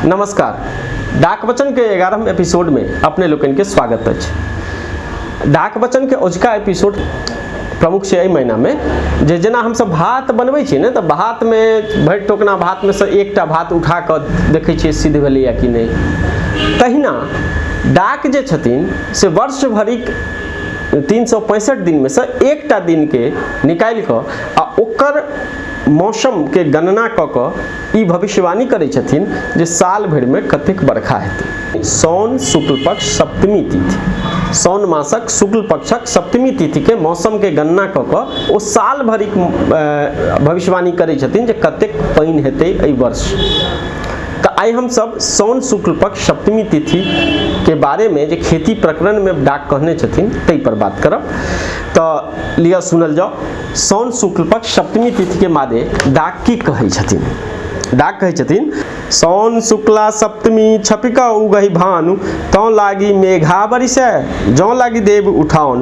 नमस्कार। डाक वचन के 11 एपिसोड में अपने लोकनि के स्वागत अछि। डाक वचन के अजुका एपिसोड प्रमुख छै एहि महीना में जे जेना हमसब भात बनबै छी ने, तऽ भात में भरि टोकना भात में से एकटा भात उठा कऽ देखै छियै सिद्ध भेलैया कि नहि, तहिना डाक जे छथिन से वर्ष भरिक 365 दिन में से एकटा दिन के निकालि कऽ आ ओकर मौसम के गणना कऽ कऽ ई भविष्यवाणी करै छथिन जे साल भरि में कतेक बरखा हेतै। सौन शुक्ल पक्ष सप्तमी तिथि, सौन मासक शुक्ल पक्षक सप्तमी तिथि के मौसम के गणना कऽ कऽ ओ साल भरिक भविष्यवाणी करै छथिन जे कतेक पानि हेतै एहि वर्ष। तऽ आइ हमसब सौन शुक्ल पक्ष सप्तमी तिथि के बारे में जे खेती प्रकरण में डाक कहने छथिन ताहि पर बात करब। तऽ लिअ सुनल जाओ, सौन शुक्ल पक्ष सप्तमी तिथि के मादे डाक की कहै छथिन। डाक कहै छथिन, सौन शुक्ला सप्तमी छपिका उगहि भानु, तौं लागी मेघा बरिसै जौं लागी देव उठाउन।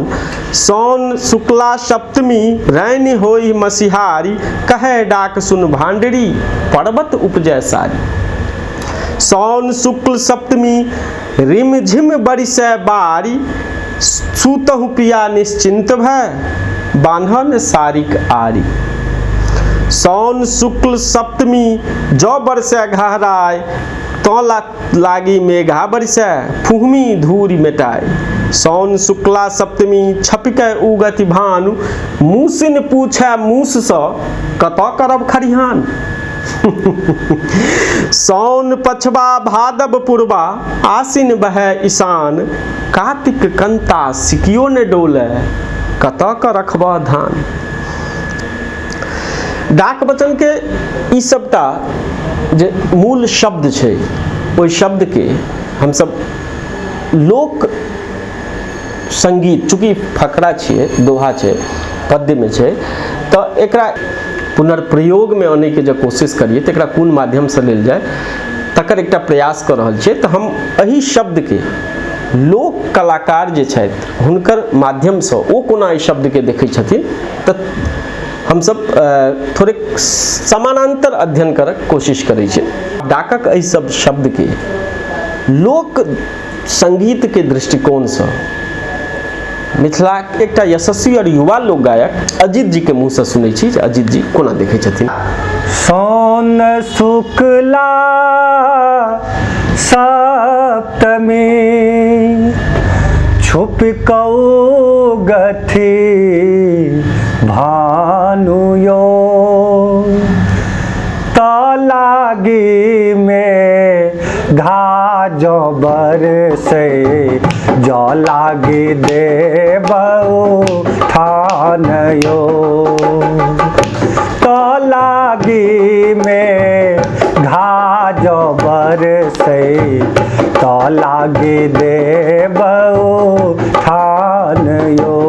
सौन शुक्ला सप्तमी रैन होई मसिहारी, कहे डाक सुन भांडरी पर्वत उपजै सारी। सौन शुक्ल सप्तमी रिम झिम बरिसै बारी, सुतहु पिया निश्चिंत भय बान्हन सारिक आरी। सौन शुक्ल सप्तमी जौ बरसै घहराय, तौ लागी मेघा बरसै फुहमी धूरी मेटाय। सौन शुक्ला सप्तमी छपिकै उगति भानु, मूसिन पूछै मूस सँ कतऽ करब खरिहान। सौन पछबा भादव पुरबा आसिन बहै ईशान, कातिक कंता सिकियो ने डोले कतऽ क रखबह धान। डाक वचन के ई सबटा जे मूल शब्द छै ओहि शब्द के हमसब लोक संगीत, चूँकि फकरा छियै, दोहा छै, पद्य में छै, तऽ एकरा पुनर्प्रयोग में अनै के जब कोशिश करिए तऽ एकरा कोन माध्यम से लेल जाय तकर एकटा प्रयास कऽ रहल छियै। तऽ हम एहि शब्द के लोक कलाकार जे छथि हुनकर माध्यमसँ ओ कोना एहि शब्द के देखै छथिन तऽ हमसब थोड़ेक समानांतर अध्ययन करक कोशिश करै छी। डाकक एहि सब शब्द के लोक संगीत के दृष्टिकोणसँ मिथिला के एकटा यशस्वी और युवा लोक गायक अजीत जी के मुँह से सुनै छी जे अजीत जी कोना देखै छथिन। सौन शुक्ला सप्तमी छुप कौ गथि भानु यो, त लागी में घा जो बरसे जो लागी देव ठान यो, त लागी में घा जो बरसे त लागी देव ठान यो।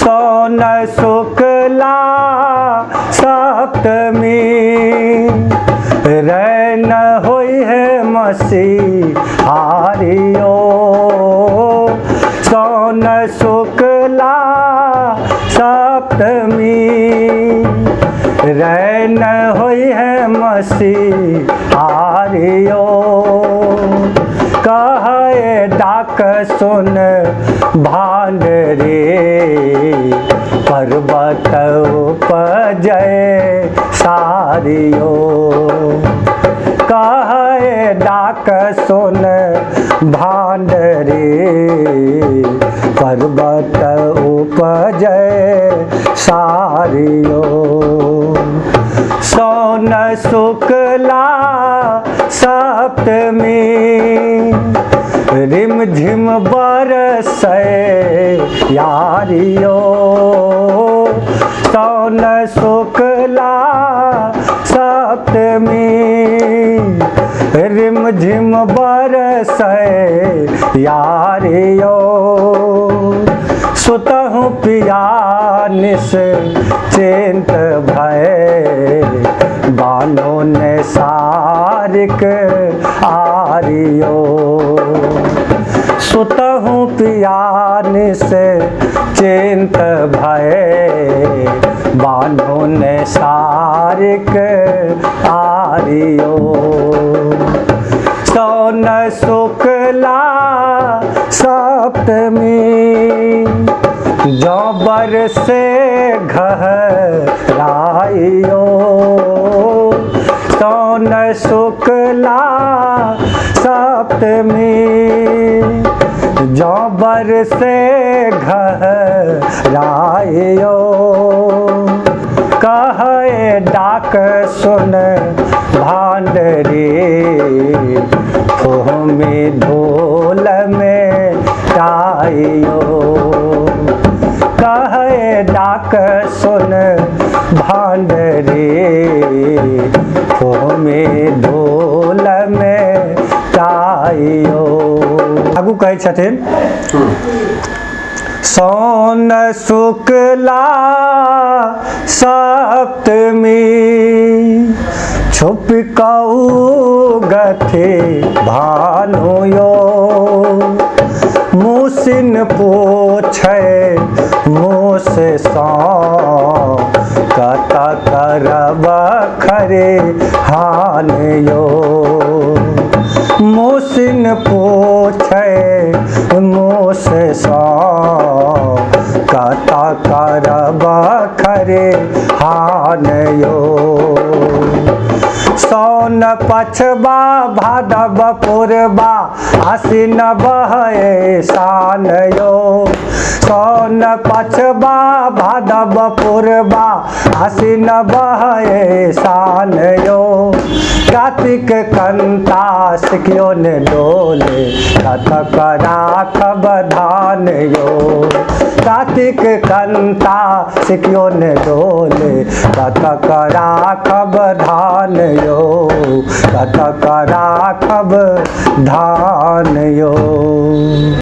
सौन शुक्ला सप्तमी रैन होई है मसीहारियो, सौन शुक्ला सप्तमी रैन होई है मसीहारियो। कहे डाक सुन भांडरे पर्वत उपजय सारियो, कहे डाक सुन भांडरे पर्वत उपजय सारियो। सौन शुक्ला सप्तमी रिम झिम बरसै यारियो, सौन शुक्ला सप्तमी रिम झिम बरसै यारियो। सुतहु पिया निश्चिंत भय बानो ने सारिक आरियो, सुतहु पिया निश्चिंत भय बान्हो ने सारिक आरियो। सोन शुक्ला सप्तमी जो बरसे घहराइयो, सोन शुक्ला सप्तमी जो बरसे घहराइयो। कहे डाक सुन भांडरी भूमि धूल में टाइयो, कहे डाक सुन भांडरी भूमि धूल में टाइयो। आगू कहै छथिन सोन शुक्ला सप्तमी छुप कऊ गथे भानुयो, मुसिन पूछे मुस सौ कत करब खरे हान यो, मुसिन पूछे मुस सौ कत करब खरे हान यो। सोन पछबा भादव पुरबा आसिन बहे शान यो, सोन पछबा भादव पुरबा आसिन बहे शान यो। कार्तिक कंता सिकियो ने डोले कतक राखब धान यो, कार्तिक कंता सिकियो ने डोले कतक राखब धान यो, कतक राखब धान यो।